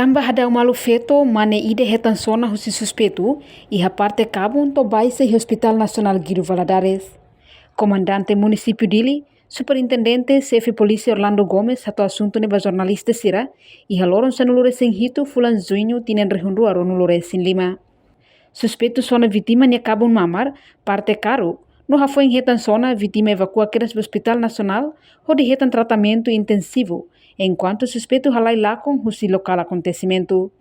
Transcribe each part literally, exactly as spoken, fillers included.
Tanba hadau malu feto, mane ida hetan sona husi suspeitu iha parte kabun to'o baixa iha Hospital Nasionál Guido Valadares. Komandante Munisípiu Dili, Superintendente Xefe Polísia Orlando Gomes hato'o asuntu ne'e ba jornalista sira iha loron sanulu-resin-hitu fulan Juñu tinan rihun rua ruanulu-resin-lima. Suspeitu sona vítima nia kabun mamar, parte karuk, no hafoin hetan sona vítima evakua kedas ba Hospital Nasionál hodi hetan tratamentu intensivu, enkuantu suspeitu halai lakon husi lokál akontesimentu.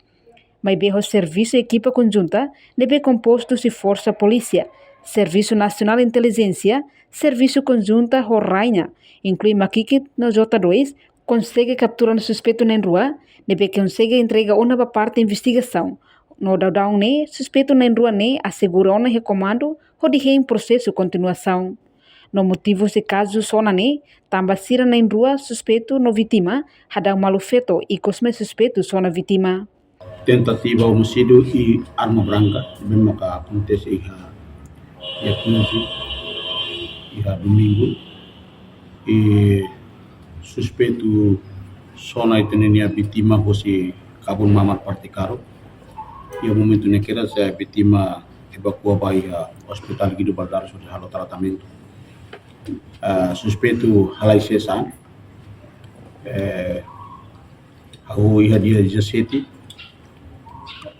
Maibé ho servisu ekipa konjunta ne'ebé kompostu husi Forsa Polísia, Servisu Nasionál Intelijénsia, Servisu Konjunta ho Raña, inklui Makikit no J dois, konsege kaptura ona suspeitu na'in-rua, ne'ebé konsege entrega ona ba parte investigasaun. No daudaun ne'e, suspeitu na'in-rua ne'e asegura ona iha komandu hodi hein prosesu kontinuasaun. No motivu husi kazu sona ne'e, tanba sira na'in-rua suspeitu no vítima hadau malu feto, ikus mai suspeitu sona vítima. Tentativa omisídiu i arma branka, ne'ebé maka akontese iha dia kinze, iha domingu. I suspeitu sona ita-nia vítima husi kabun mamar parte karuk. Iha momentu ne'e kedas vítima evakua ba iha Hospital Guido Valadares hodi halo tratamentu. Ah, suspeitu halai sesán. Eh, hahú iha dia dezassete,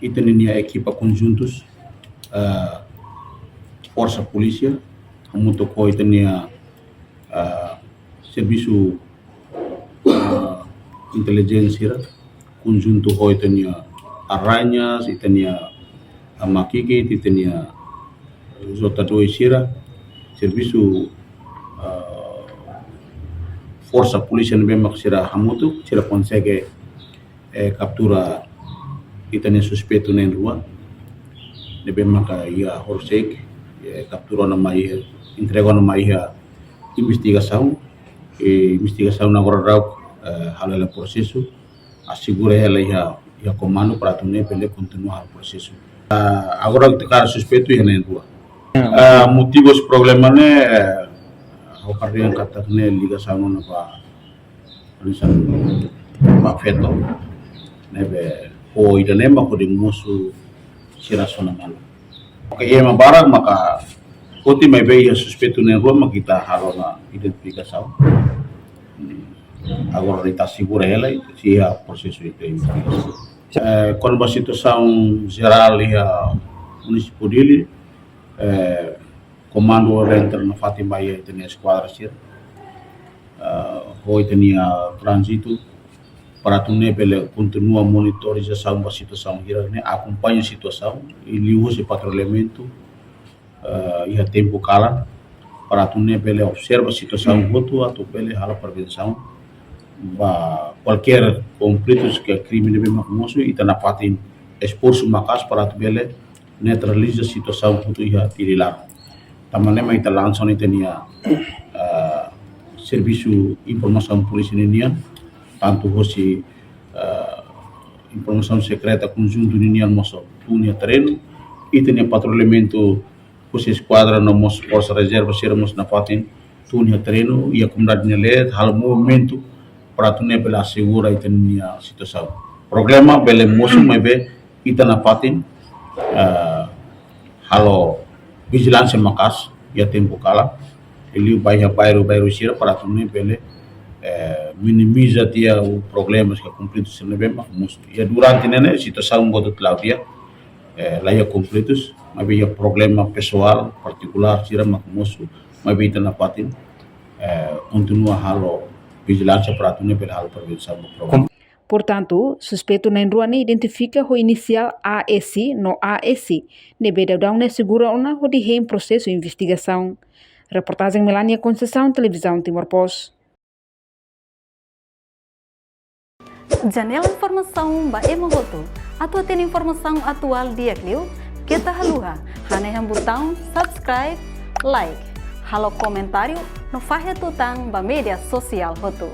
ita-nia ekipa konjuntus, ah, Forsa Polísia, hamutuk ho ita-nia, ah, servisu, ah, intelijénsia, konjuntu ho ita-nia Arañas, ita-nia, ah, Makikit, ita-nia J dois sira, servisu, ah, Forsa Polísia ne'ebé mak sira hamutuk, sira konsege, eh, kaptura ita-nia suspeitu na'in-rua, ne'ebé maka iha horisehik, eh, kaptura ona mai, entrega ona mai iha investigasaun, i investigasaun agora daudaun, eh, halo hela prosesu, asegura hela iha, iha komandu para atu nune'e bele kontinua halo prosesu. Ah, agora ita hakarak suspeitu iha na'in-rua. Ah, motivus problema ne'e, eh, ha'u hakarak dehan katak ne'e ligasaun ona ba, misalnya, ba feto ne'ebé ho ida-ne'e mak hodi mosu sira sona malu. Oke, iha ema barak maka foti, maibé iha suspeitu na'in-rua mak ita halo ona identifikasaun. Hmm. Agora ita asegura hela, sei iha prosesu ita investigasaun. Eh, kona-ba situasaun jerál iha Munisípiu Dili, eh, komandu entra nafatin ba iha ita-nia eskuadra sira, eh, ho ita-nia tránzitu, para atu nune'e bele kontinua monitorizasaun ba situasaun hirak ne'e, akompaña situasaun, i liuhusi patrullamentu, eh, iha tempu kalan, para atu nune'e bele observa situasaun hotu, atu bele halo prevensaun ba kualkér konflitus ka krime ne'ebé mak mosu, ita nafatin esforsu maka'as para atu bele neutraliza situasaun hotu iha Dili laran. Tanba ne'e mak ita lansa ona ita-nia, eh, servisu informasaun polísia ninian, tantu hosi, eh, informasaun sekreta konjuntu ninian mós tun iha terrenu, ita-nia patrullamentu husi eskuadra no mós forsa rezerva sira mós nafatin tun iha terrenu, iha komunidade nia leet, halo movimentu para atu nune'e bele asegura ita-nia situasaun. Problema bele mosu, maibé ita nafatin, eh, halo vijilánsia maka'as iha tempu kalan, i liu ba iha bairru-bairru sira para atu nune'e bele, eh, minimiza tiha problema ka konflitu sira ne'ebé mak mosu. Iha durante ne'e ne'e situasaun boot tebes, eh, la iha konflitus, maibé iha problema pesoál, partikulár sira mak mosu, maibé ita nafatin, eh, kontinua halo vijilánsia para atu nune'e bele halo prevensaun ba problema. Portantu, suspeitu na'in-rua ne'e identifika ho inisiál A S no A S, ne'ebé daudaun ne'e asegura ona hodi hein prosesu investigasaun. Reportajen Melania Conceição, Televizaun Timor Post. Janela informasaun ba ema hotu. Atu hatene informasaun atuál di'ak liu, keta haluha hanehan butaun subscribe, like, halo komentáriu no fahe tutan ba média sosiál hotu.